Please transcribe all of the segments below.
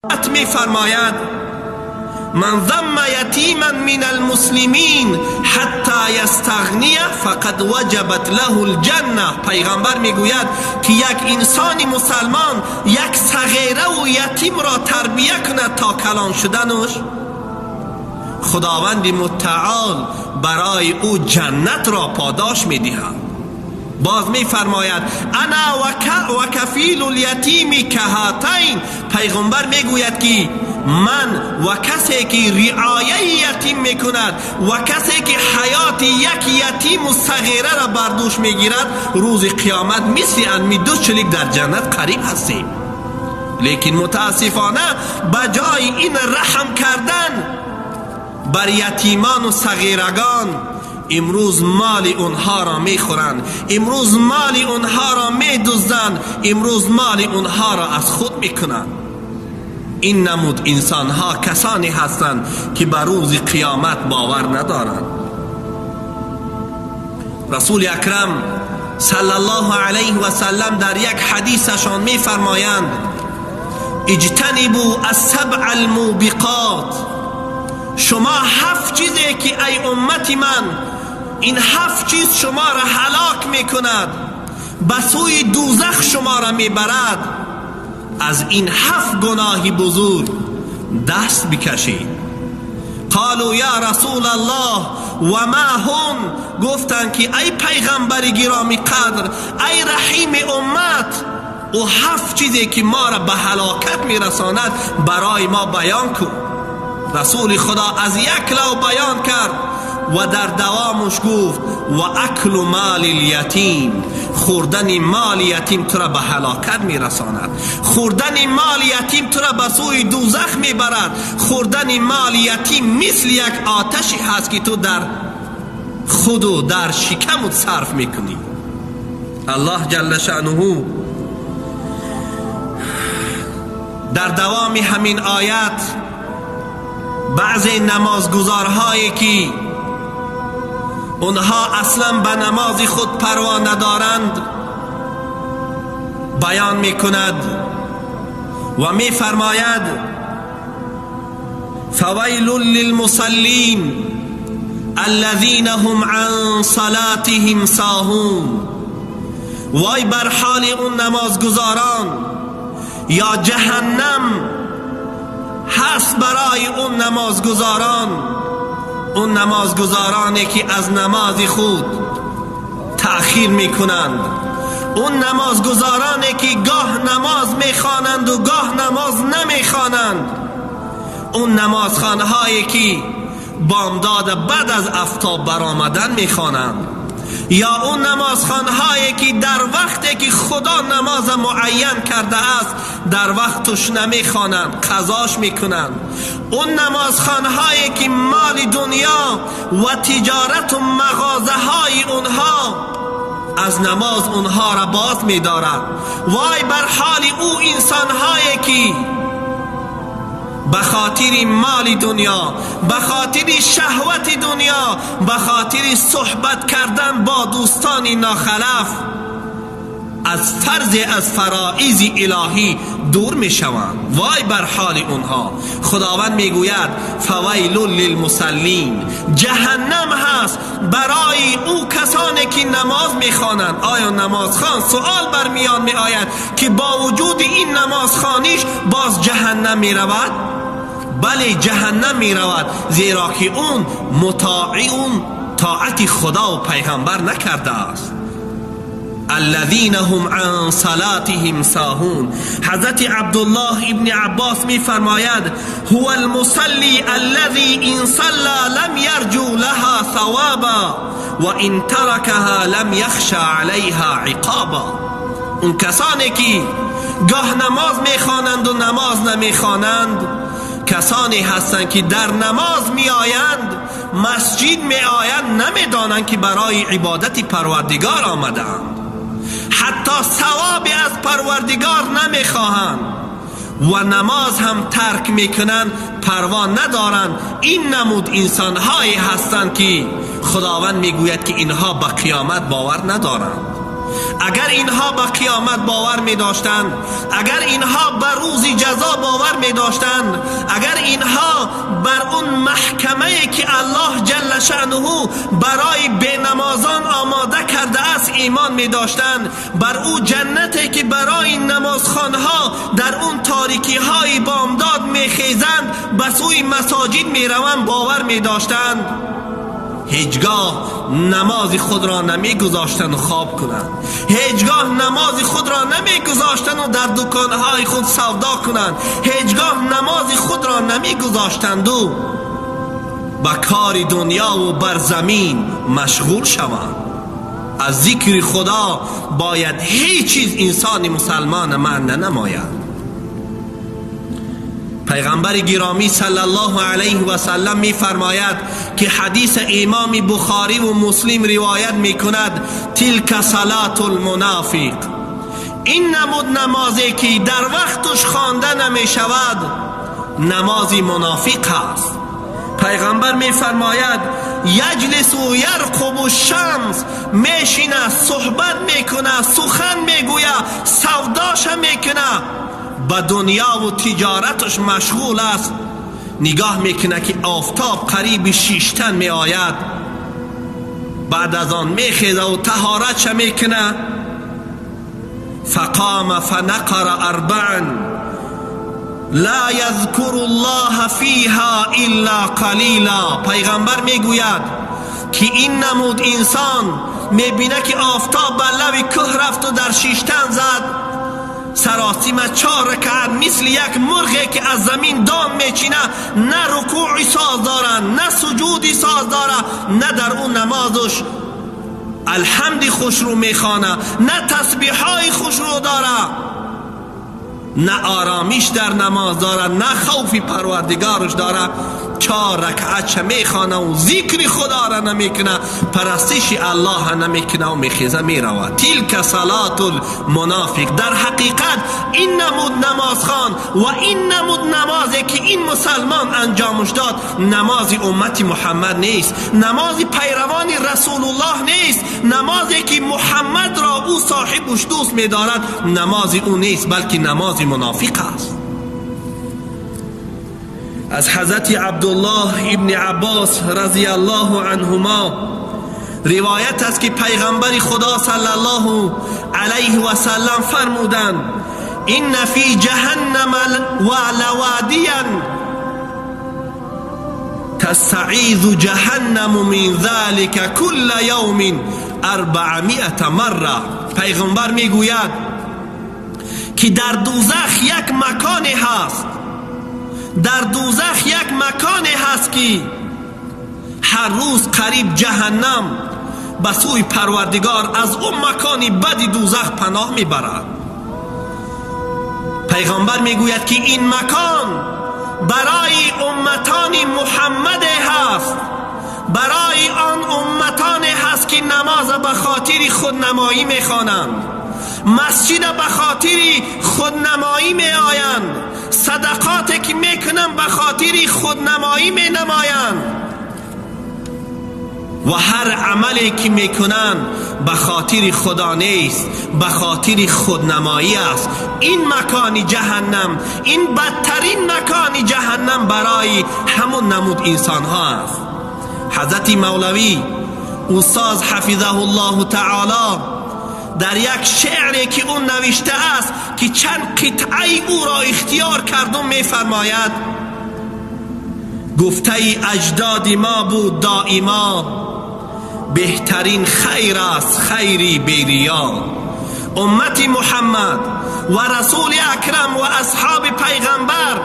می فرماید من ضم یتیما من المسلمین حتی یستغنی فقد وجبت له الجنه. پیغمبر میگوید که یک انسان مسلمان یک صغیره و یتیم را تربیه کند تا کلان شدنش، خداوند متعال برای او جنت را پاداش میدهد. باز میفرماید انا و کفیل الیتیم کهاتین. پیغمبر میگوید که من و کسی که رعایه یتیم میکند و کسی که حیات یک یتیم و صغیره را بر دوش میگیرد، روز قیامت مثل انمی دو چلیک در جنت قریب هستیم. لیکن متاسفانه بجای این رحم کردن بر یتیمان و صغیرگان، امروز مال اونها را میخورند، امروز مال اونها را میدزدند، امروز مال اونها را از خود میکنند. این نمود انسانها کسانی هستند که به روز قیامت باور ندارند. رسول اکرم صلی الله علیه و سلم در یک حدیثشان میفرمایند اجتنبوا السبع الموبقات. شما هفت چیزی که ای امت من، این هفت چیز شما را هلاک میکند، به سوی دوزخ شما را میبرد، از این هفت گناه بزرگ دست بکشید. قالوا یا رسول الله و ما هم؟ گفتند که ای پیغمبر گرامی قدر، ای رحیم امت، او هفت چیزی که ما را به هلاکت میرساند برای ما بیان کن. رسول خدا از یک لو بیان کرد و در دوامش گفت و اکل مال الیتیم. خوردن مال یتیم تو را به هلاکت میرساند، خوردن مال یتیم تو را به سوی دوزخ میبرد، خوردن مال یتیم مثل یک آتشی هست که تو در خود و در شکمت صرف میکنی. الله جل شأنه در دوام همین آیت بعض نمازگزارهایی که اونها اصلا به نماز خود پروا ندارند بیان میکند و میفرماید فویل للمصلین الذین هم عن صلاتهم ساهون. وای بر حال اون نمازگزاران، یا جهنم هست برای اون نمازگزاران، اون نمازگزارانی که از نماز خود تأخیر میکنند، اون نمازگزارانی که گاه نماز میخوانند و گاه نماز نمیخوانند، اون نمازخانهایی که بامداد بعد از افتاب برآمدن میخوانند، یا اون نمازخانهایی که در وقتی که خدا نماز معین کرده است در وقتش نمیخوانند، قضاش میکنند، اون نمازخانهایی که مال دنیا و تجارت و مغازه های اونها از نماز اونها را باز میدارد. وای بر حال او انسانهایی که به خاطر مال دنیا، به خاطر شهوت دنیا، به خاطر صحبت کردن با دوستان ناخلف از فرض از فرائض الهی دور می شوند. وای بر حال اونها. خداوند میگوید فویل للمصلین، جهنم هست برای او کسانی که نماز میخوانند. آیا نمازخوان؟ سوال بر میان می آید که با وجود این نمازخوانیش باز جهنم می رود؟ بله جهنم می رود، زیرا که اون مطاعی اون طاعت خدا و پیغمبر نکرده است. الذين هم عن صلاتهم ساهون. حضرت عبدالله ابن عباس می فرماید هو المصلي الذي ان صلى لم يرجو لها ثوابا و ان تركها لم يخشى عليها عقابا. اون کسانی که گاه نماز میخوانند و نماز نمیخوانند، کسانی هستند که در نماز می آیند، مسجد می آیند، نمیدانند که برای عبادت پروردگار آمدند، حتی ثوابی از پروردگار نمیخواهند و نماز هم ترک میکنند، پروا ندارند. این نمود انسانهایی هستند که خداوند میگوید که اینها به قیامت باور ندارند. اگر اینها به قیامت باور می داشتند، اگر اینها به روز جزا باور می داشتند، اگر اینها بر اون محکمه که الله جل شأنه برای بینمازان آماده کرده است ایمان می داشتند، بر او جنتی که برای نمازخوانها در اون تاریکی های بامداد می خیزند به سوی مساجد می روند باور می داشتند، هیچگاه نماز خود را نمی گذاشتن و خواب کنند، هیچگاه نماز خود را نمی گذاشتن و در دکانهای خود سودا کنند، هیچگاه نماز خود را نمی گذاشتند و به کار دنیا و بر زمین مشغول شوند. از ذکر خدا باید هیچ چیز انسان مسلمان منع ننماید. پیغمبر گرامی صلی الله علیه و سلم می فرماید که حدیث امام بخاری و مسلم روایت می کند، تلک صلاة المنافق، این نمود نمازی که در وقتش خوانده نمی شود نماز منافق است. پیغمبر می فرماید یجلس و یرقب الشمس، میشینه صحبت میکنه، سخن میگوید، سوداش میکنه، به دنیا و تجارتش مشغول است. نگاه میکنه که آفتاب قریب شیشتن می آید، بعد از آن میخیزه و طهارتش میکنه. فقام فنقر اربعا لا یذکر الله فیها الا قلیلا. پیغمبر میگوید که این نمود انسان میبینه که آفتاب بر لب کوه رفت و در شیشتن زد، سراسیمه 4 رکعت مثل یک مرغی که از زمین دام میچینه، نه رکوعی ساز داره، نه سجودی ساز داره، نه در اون نمازش الحمد خوش رو میخوانه، نه تسبیحای خوش رو داره، نه آرامیش در نماز داره، نه خوفی پروردگارش داره. 4 رکعت چه میخوانه و ذکر خدا را نمیکنه، پرستش الله نمیکنه و میخیزه میرود. تلک صلاة المنافق. در حقیقت این نمود نمازخوان و این نمود نمازی که این مسلمان انجامش داد نماز امت محمد نیست، نماز پیروان رسول الله نیست، نمازی که محمد را او صاحبش دوست میدارد نماز او نیست، بلکه نماز منافق است. از حضرت عبدالله ابن عباس رضی الله عنهما روایت است که پیغمبر خدا صلی الله علیه و سلم فرمودند این فی جهنم ولوادیا تستعیذ جهنم من ذلك كل یوم 400 مره. پیغمبر میگوید که در دوزخ یک مکانی هست، در دوزخ یک مکانی هست که هر روز قریب جهنم به سوی پروردگار از اون مکانی بد دوزخ پناه میبرد. پیغمبر میگوید که این مکان برای امتان محمد هست، برای آن امتان هست که نماز به خاطر خودنمایی میخوانند، مسجد به خاطر خودنمایی میآیند، صدقات که میکنن به خاطر خودنمایی مینمایند و هر عملی که میکنن به خاطر خدا نیست، به خاطر خودنمایی است. این مکان جهنم، این بدترین مکان جهنم برای همون نمود انسان ها است. حضرت مولوی استاد حفظه الله تعالی در یک شعری که اون نوشته است که چند قطعه او را اختیار کردم میفرماید گفته اجداد ما بود دائما، بهترین خیر است خیری بی ریا. امت محمد و رسول اکرم و اصحاب پیغمبر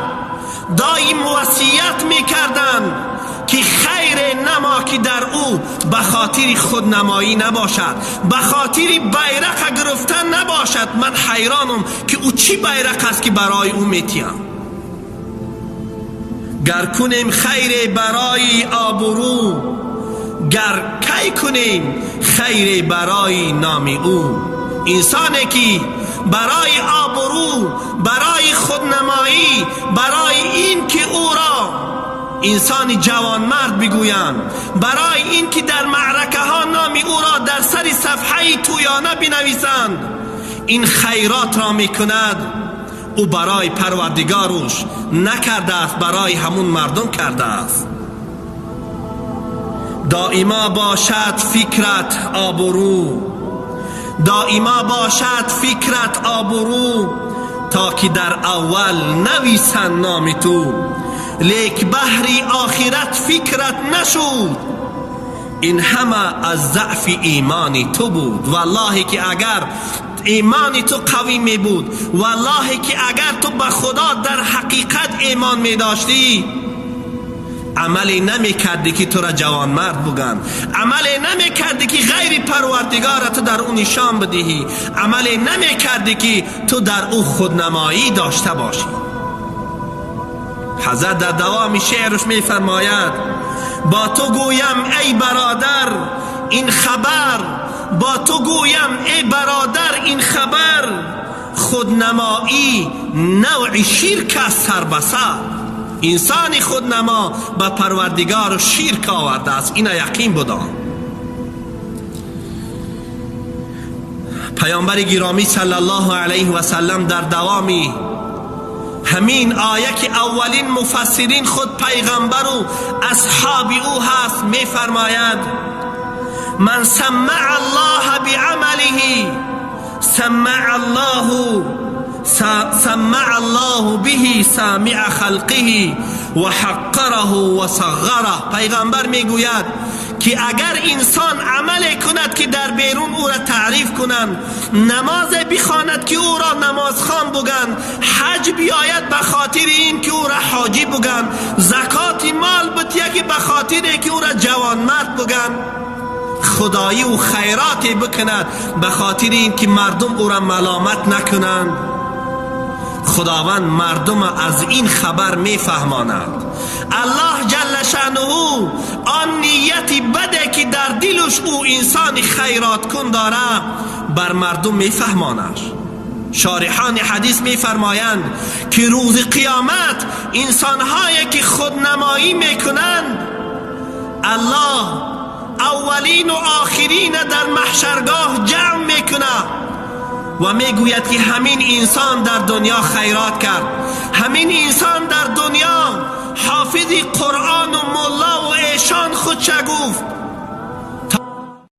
دائم وصیت میکردند که خیر نما که در او به خاطر خودنمایی نباشد، به خاطر بیرق گرفتن نباشد. من حیرانم که او چی بیرق است که برای او میتیم. گر کنیم خیر برای آبرو، گر کی کنیم خیر برای نام او. انسانی که برای آبرو، برای خودنمایی، برای این که او را انسان جوانمرد بگویند، برای اینکه در معرکه ها نام او را در سر صفحه تویانه بنویسند، این خیرات را میکند. او برای پروردگارش نکرده است، برای همون مردم کرده است. دائما باشد فکرت آبرو، دائما باشد فکرت آبرو، تا که در اول نویسند نام تو. لیک بهری آخرت فکرت نشود، این همه از ضعف ایمان تو بود. والله که اگر ایمان تو قوی می بود، والله که اگر تو به خدا در حقیقت ایمان می داشتی، عملی نمی کردی که تو را جوانمرد بگن، عملی نمی کردی که غیر پروردگار تو در او نشان بدهی، عملی نمی کردی که تو در او خودنمایی داشته باشی. حضرت در دوام شعرش می فرماید: با تو گویم ای برادر این خبر، با تو گویم ای برادر این خبر، خودنمایی نوع شرک است سر به سر. انسان خودنما به پروردگار شرک آورده است، این یقین بدان. پیامبر گرامی صلی الله علیه و سلم در دوامی همین آیه که اولین مفسرین خود پیغمبر و اصحاب او هست می فرماید: من سمع الله بعمله سمع الله به سامع خلقه و حقره و صغره. پیغمبر میگوید که اگر انسان عمل کند که در بیرون او را تعریف کنند، نماز بخواند که او را نمازخوان بگند، حج بیاید به خاطر این که او را حاجی بگند، زکات مال بتیه که به خاطر که او را جوانمرد بگند، خدایی و خیرات بکند به خاطر این که مردم او را ملامت نکنند، خداوند مردم از این خبر میفهماند. الله جل شانه آن نیت بده که در دلش او انسان خیرات کن داره بر مردم میفهماند. شارحان حدیث میفرمایند که روز قیامت انسانهایی که خودنمایی میکنند، الله اولین و آخرین در محشرگاه جمع میکنه و میگوید که همین انسان در دنیا خیرات کرد، همین انسان در دنیا حافظ قرآن و ملا و ایشان خود چه گفت.